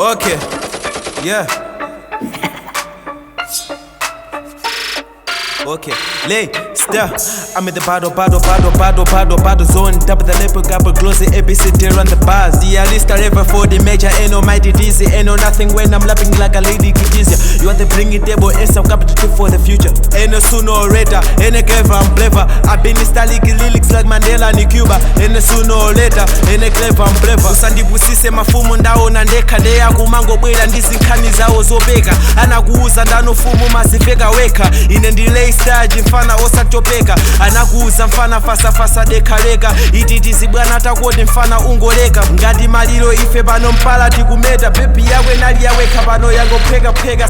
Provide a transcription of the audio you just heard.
Okay. Yeah. Okay, lay, step. I'm in the battle, battle, battle, battle, battle, battle zone. Double the level, gabble, glossy, A, B, C, D, run the bars. The list ever for the major, ain't no mighty dizzy, ain't no nothing when I'm laughing like a lady Kidizia. You want to bring it table, it's some capital for the future. Ain't no sooner or later, ain't no clever, I'm clever. I've been styling lyrics like Mandela in Cuba. Ain't no sooner or later, ain't no clever, I'm clever. Usandibusise mafumu ndaona ndekha ndeyakumangobwera ndi zinkhani zawo zopeka anakuuza ndanofumu maziveka wekha ine ndi leistage mfana osatopeka anakuuza mfana fasafasa dekhaleka iti tizibwana takoti mfana ungoleka ngati maliro ife pano mpala tikumeta bebi yakwe nali yawekha pano yangophekapheka.